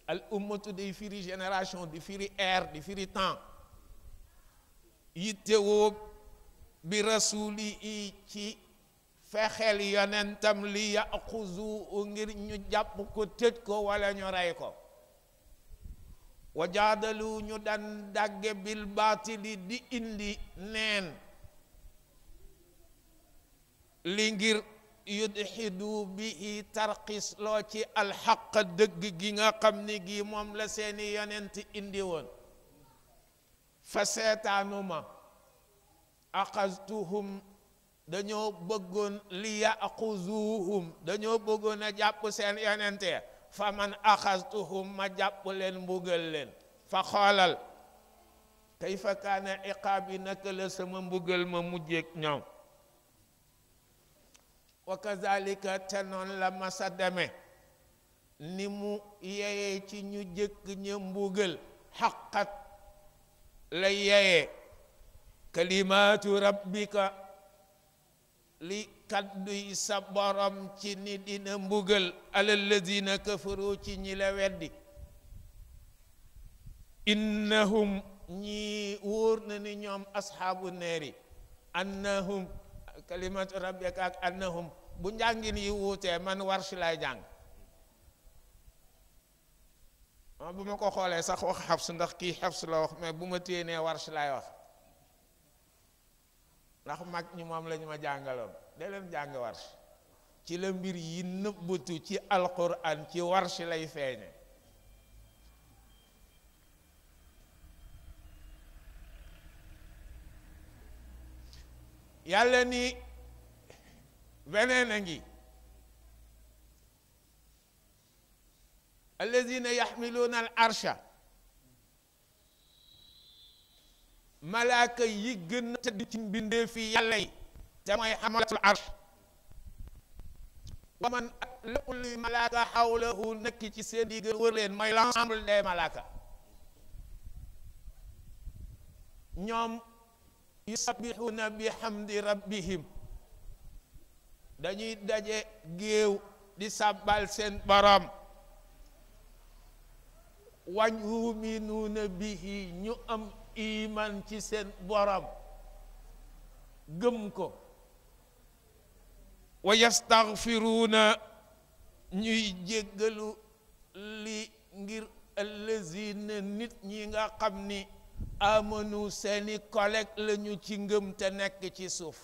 al ummatu day firi génération di firi ère di firi temps yittewoo bi rasuli i ci fexeel yonentam li yaxuzu ngir ñu jàpp ko tëj ko wala ñu rey ko wa jaadalu ñu dan dagge bil baatili di indi neen li ngir yudxidu bihi tarxis loo ci alxaq dëgg gi nga xam ni gi moom la seeni yonent indi woon fa seetaanuma axastuhum dañoo bëggoon li yaxuzuhum dañoo bëggoon a jàpp seen yonente fa man axastuhum ma jàpp leen mbugal leen fa xoolal kayfa kaana iqaabi naka la sama mbugal ma mujjeek ñoom wa kazalika te noon la masa deme ni mu yeyee ci ñu jëkk ña mbugal xaqat la yeyee kalimaatu rabbika li kadduy sa borom ci ni dina mbugal alal ladina kafaru ci ñi la weddi innahum ñi wóor na ni ñoom asxaabu neeri annahum kalimatu rabbika ak annahum bu njàngin yi wuutee man warsh lay jàng bu ma ko xoolee sax wax xafs ndax kii xafs la wax mais bu ma téenee warsh lay wax ndax mag ñi moom la ñu ma jàngaloon de leen jàng warsh ci la mbir yi nëbbatu ci alquran ci warsh lay feeñe yàlla ni beneen a ngi allazina yaxmiluuna al arsha malaaka yi gën a tëdd ci mbindee fi yàlla yi te mooy xamalatul arsh wa man ak lépp luy malaaka xawlahu nekk ci seen digg wër leen mooy l'ensemble des malaaka ñoom yusabbixuuna bi hamdi rabbihim dañuy daje géew di sàbbal seen borom wañ yuminuuna bihi ñu am iman ci seen borom gëm ko wa yastaghfiruuna ñuy jéggalu li ngir allazina nit ñi nga xam ni amanu seeni collègue lañu ci ngëm te nekk ci suuf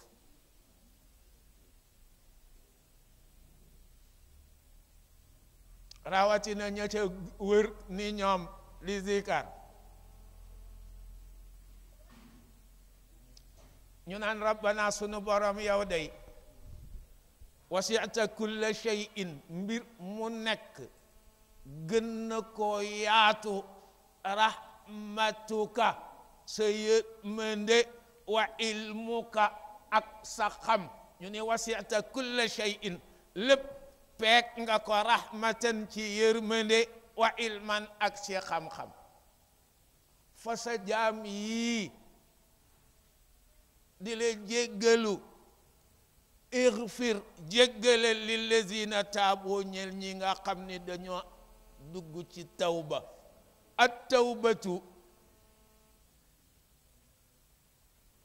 rawatina ña ca wër ni ñoom li zikar ñu naan rabbana sunu borom yow day wasi'ta kulla shay'in mbir mu nekk gën na koo yaatu rahmatuka sa yërmande wa ilmuka ak sa xam ñu ne wasi'ta kulla shay'in lépp peek nga ko rahmatan ci yërmande wa ilman ak ci xam-xam fa sa jaam yii di leen jéggalu igfir jéggale lillazina taaboo ñel ñi nga xam ni dañoo dugg ci tawba at tawbatu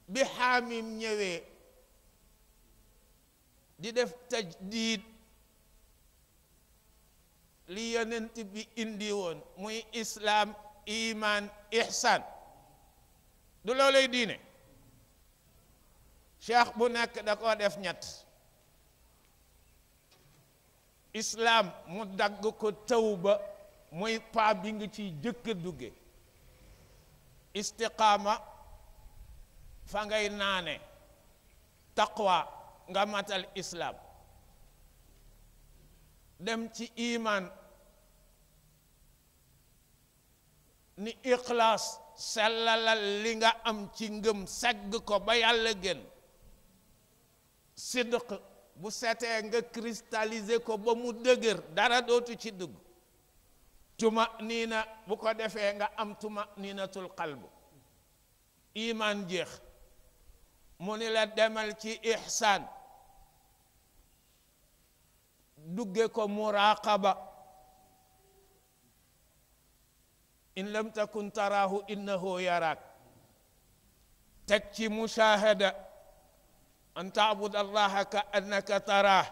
bi xaamim ñëwee di def tajdid li yonent bi indi woon muy islaam iman ihsan du loolay diine cheikh bu nekk da koo def ñett islaam mu dagg ko tawba muy paa bi nga ciy jëkk a dugge istiqaama fa ngay naane taqwa nga matal islaam dem ci iman ni ixlaas sellalal li nga am ci ngëm segg ko ba yàlla gën sidq bu setee nga cristalliser ko ba mu dëgër dara dootu ci dugg tuma niina bu ko defee nga am tuma niinatul qalbu iman jeex mu ni la demal ci ihsaan dugge ko muraqaba in lam takun taraahu innahu yaraak teg ci mushahada an taabud allaha ka annaka taraah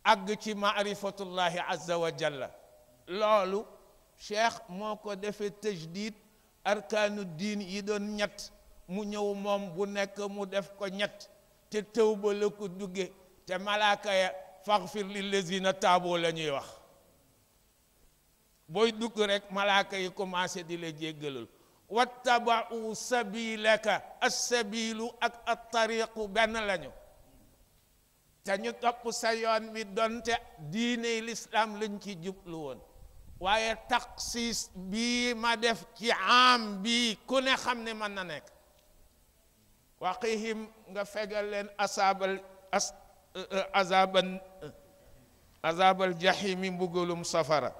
àgg ci maarifatullahi azza wa jalla loolu cheikh moo ko defee tajdid arkaanu diin yi doon ñett mu ñëw moom bu nekk mu def ko ñett te tawba la ko dugge te malaaka ya faghfir lillazina taaboo la ñuy wax booy dugg rek malaaka yi commencé di la jéggalul wattaba'u sabilaka as-sabilu ak at-tariqu benn lañu te ñu topp sa yoon bi donte diine l'islam lañ ci jublu woon waaye taxsiis bii ma def ci am bii ku ne xam ne mën na nekk waqihim nga fegal leen azabal jahimi mbugalum safara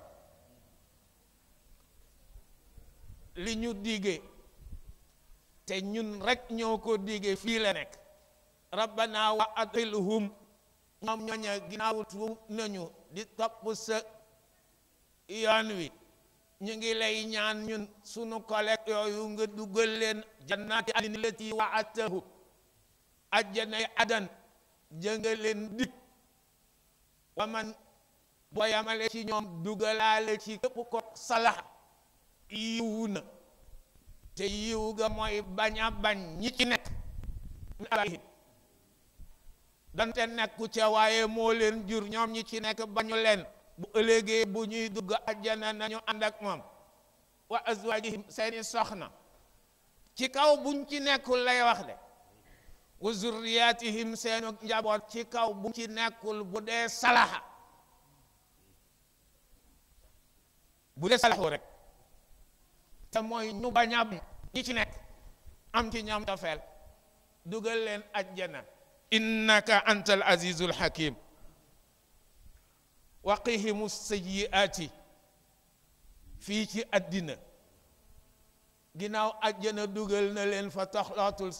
li ñu dige te ñun rek ñoo ko dige fii la nekk rabbana wa adkhilhum ñoom ñooña ginnaaw tuub nañu di topp sa yoon wi ñu ngi lay ñaan ñun sunu collègue yooyu nga dugal leen jannaati adni lati wa'adtahu ajjanay adan jënga leen dik wa man boo yamale ci ñoom dugalaale ci képp ko salax yiwu na te yiw ga mooy bañ a bañ ñi ci nekk dante nekku ca waaye moo leen jur ñoom ñi ci nekk bañu leen bu ëllëgee bu ñuy dugg àjjana nañu ànd ak moom wa azwaajihim seeni soxna ci kaw buñ ci nekkul lay wax de wa zurriyatihim seenu njaboot ci kaw buñ ci nekkul bu dee salaxa bu dee salaxu rek te mooy ñu bañ a ñi ci nekk am ci ñoom tofeel dugal leen àjjana innaka antal azizul hakim waqihimu sayyiati fii ci àddina ginnaaw àjjana dugal na leen fa taxlaatul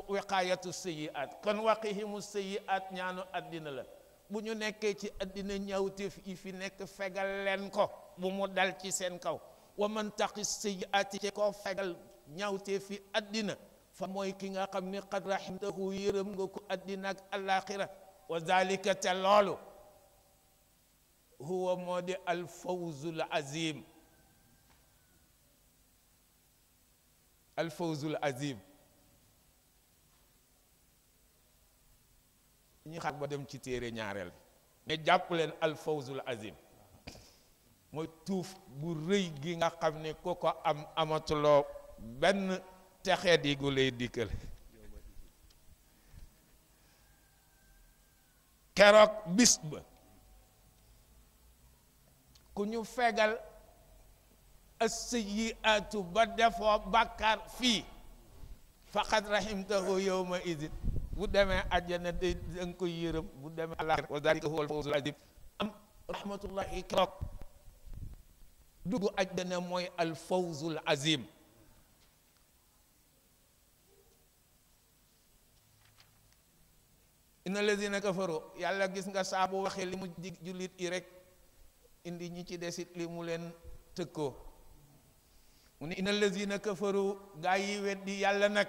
wiqaayatu sayyiat kon waqihimu sayyiat ñaanu àddina la bu ñu nekkee ci àddina ñawteef yi fi nekk fegal leen ko bu mu dal ci seen kaw wa man taqi sayyiati ci koo fegal ñawteef fi àddina fa mooy ki nga xam ni qad rahimtahu yërëm nga ko àddina ak alaxira wa zalika te loolu huwa moo di alfawzul azim alfawzul azim ñi xaar ba dem ci téere ñaareel ne jàpp leen alfawzul azim mooy tuuf bu rëy gi nga xam ne ku ko am amatuloo benn texeet yi gu lay dikkal keroog bis ba ku ñu fegal as-sayyi'atu ba defoo bàkkaar fii faqad rahimtahu yawma idin bu demee àjjana de danga ko yërëm bu demee àllaaxira wa zalika huwa al-fawzul azim am rahmatullahi keroog dugg àjjana mooy al-fawzul azim inna lazina kafaru yàlla gis nga saa bu waxee li mu dig jullit yi rek indi ñi ci desit li mu leen tëkkoo mu ne inna lazina kafaru gaa yi weddi yàlla nag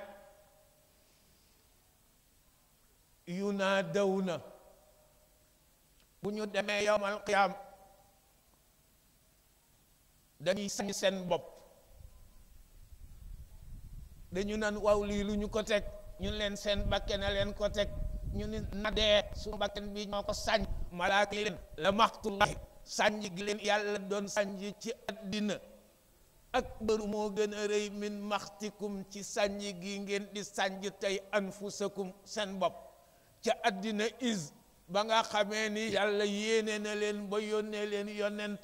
yunaadawna bu ñu demee yawmal qiyaam dañuy sañ seen bopp dañu naan waaw lii lu ñu ko teg ñu leen seen bakke na leen ko teg ñu ni na dee suñu bakken bi ñoo ko sañ malaaka yi leen la maxtullahi sànj gi leen yàlla doon sànj ci àddina akbaru moo gën a rëy min maxtikum ci sànj gi ngeen di sànj tey anfusakum seen bopp ca àddina is ba nga xamee ni yàlla yéene na leen ba yónnee leen yonent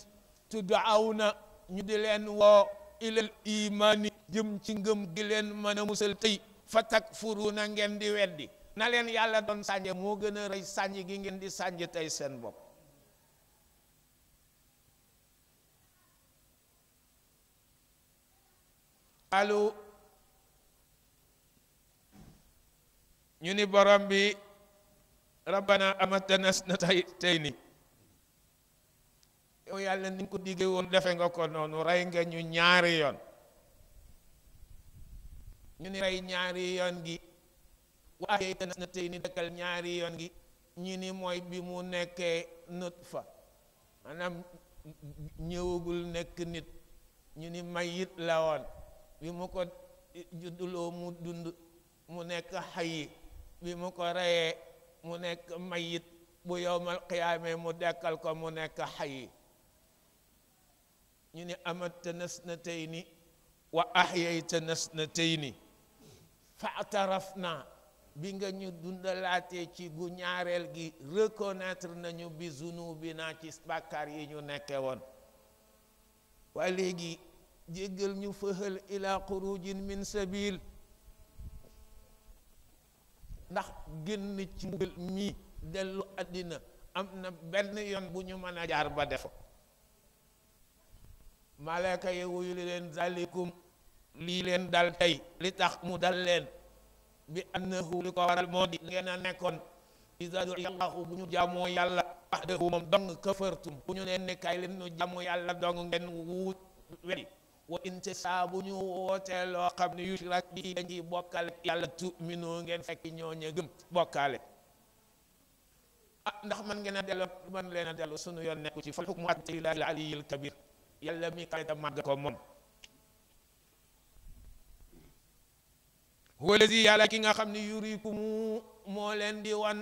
tud'awna ñu di leen woo ilal imaani jëm ci ngëm gi leen mën a musal tey fa takfuruuna ngeen di weddi na leen yàlla doon sànje moo gën a rëy sànj gi ngeen di sànj tey seen bopp allo ñu ni borom bi rabbana amatana snatayni yow yàlla ni nga ko diggee woon defe nga ko noonu rey nga ñu ñaari yoon ñu ni rey ñaari yoon gi waaye na tey ni dëkkal ñaari yoon gi ñu ni mooy bi mu nekkee nutfa maanaam ñëwagul nekk nit ñu ni mayit la woon bi mu ko judduloo mu dund mu nekk xayi bi mu ko reyee mu nekk mayit bu yowmal qiyaame mu dekkal ko mu nekk xayi ñu ni amatta nasnatayni wa ahyayta nasnatayni fa'tarafna bi nga ñu dundalaatee ci gu ñaareel gi reconnaître nañu bi zunubina ci bàkkaar yi ñu nekke woon waaye léegi jéggal ñu fëhal ila xurujin min sabil ndax génn ci mbugal mii dellu àddina am na benn yoon bu ñu mën a jaar ba defo malaaka yi wuyu leen zalikum lii leen dal tey li tax mu dal leen bi annahu li ko waral moo di ngeen a nekkoon iza du'iya Allahu bu ñu jaamoo yàlla wahdahu moom dong kafartum bu ñu leen nekkaay leen ñu jaamu yàlla dong ngeen wuut wedi wa inte saa bu ñu wootee loo xam ne yushrak bi dañ ci bokkaale yàlla tu'minu ngeen fekk ñooñe gëm bokkaale ndax man ngeen a delloo man leen a delloo sunu yoon nekku ci fal hukmu lillahi al-aliyyil kabir yàlla mi kayta màgg ko moom huwa allazi yàlla ki nga xam ne yurikumu moo leen di wan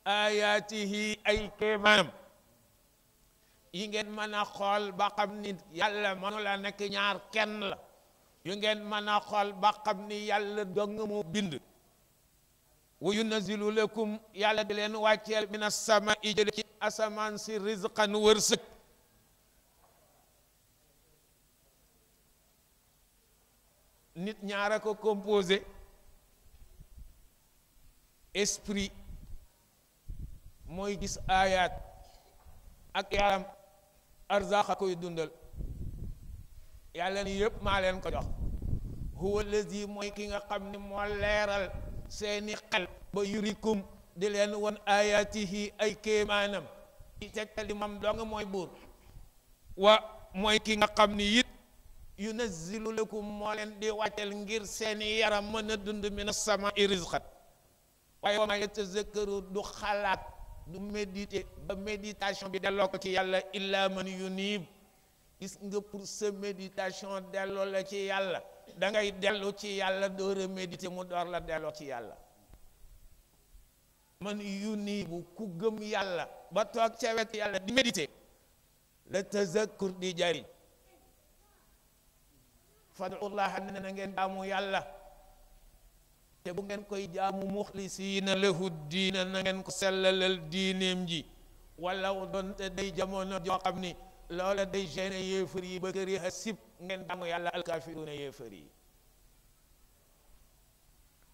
ayaatihi ay kéemaanam yi ngeen mën a xool ba xam ni yàlla mënu la nekk ñaar kenn la yu ngeen mën a xool ba xam ni yàlla dong moo bind wa yunazzilu lakum yàlla di leen wàcceel min as-samaa'i jële ci asamaan si rizqan wërsëg nit ñaara ko composé esprit mooy gis ayat ak yaram arzaaxa koy dundal yàlla ni yëpp maa leen ko jox huwa allazi mooy ki nga xam ne moo leeral seeni xel ba yurikum di leen won ayatihi ay kéemaanam ci tegtali moom dong mooy buur wa mooy ki nga xam ni it yunazzilu lakum moo leen di wàccel ngir seeni yaram mën a dund min as-samaa'i rizqan waaye wa ma yatazakkaru du xalaat du méditer ba méditation bi delloo ko ci yàlla illa man yunib gis nga pour sa méditation delloo la ci yàlla da ngay dellu ci yàlla door a méditer mu door la delloo ci yàlla man yunibu ku gëm yàlla ba toog ca wet yàlla di méditer la tazakkur di jariñ fad'ullaha ne na ngeen jaamu yàlla te bu ngeen koy jaamu muxlisiina lahu diina na ngeen ko sellalal diineem ji wala doonte day jamono joo xam ni loola day gêné yéefar yi ba kër yi sib ngeen jaamu yàlla alkaafiruuna yéefar yi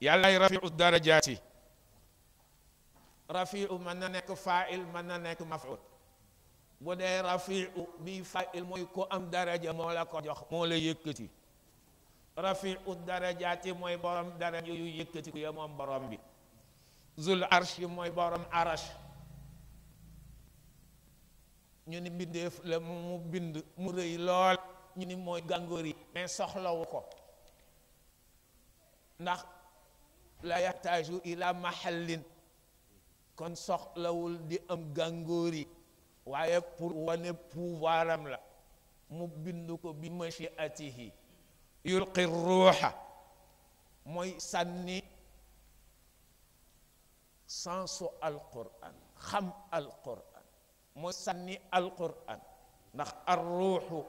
yàllaay rafiu darajaati rafiu mën na nekk faa'il mën na nekk maf'ul bu dee rafiu bi faa'il mooy ko am daraja moo la ko jox moo la yëkkati rafiu darajaati mooy borom daraja yu yëkkati ku ya moom borom bi zul arsh mooy borom arash ñu ni mbindeef la mu bind mu rëy lool ñu ni mooy gàngoor yi mais soxlawu ko ndax la yaxtaaju ila mahallin kon soxlawul di am gàngoor yi waaye pour wane pouvoiram la mu bind ko bi mashiatihi yulqi ruuxa mooy sànni sensu alquran xam alquran mooy sànni alquran ndax ar ruuxu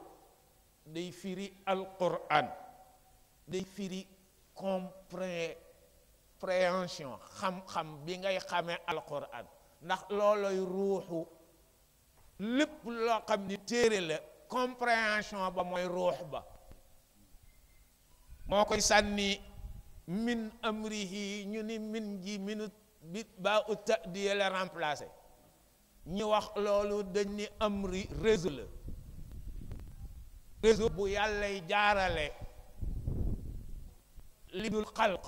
day firi alquran day firi compréhension xam-xam bi ngay xamee alquran ndax looloy ruuxu lépp loo xam ni téere la compréhension ba mooy ruux ba moo koy sànni min amrihi ñu ni min ji minute bi ba u ta'diya la remplacé ñu wax loolu dañ ni amri réseau la réseau bu yàllay jaarale li dul xalq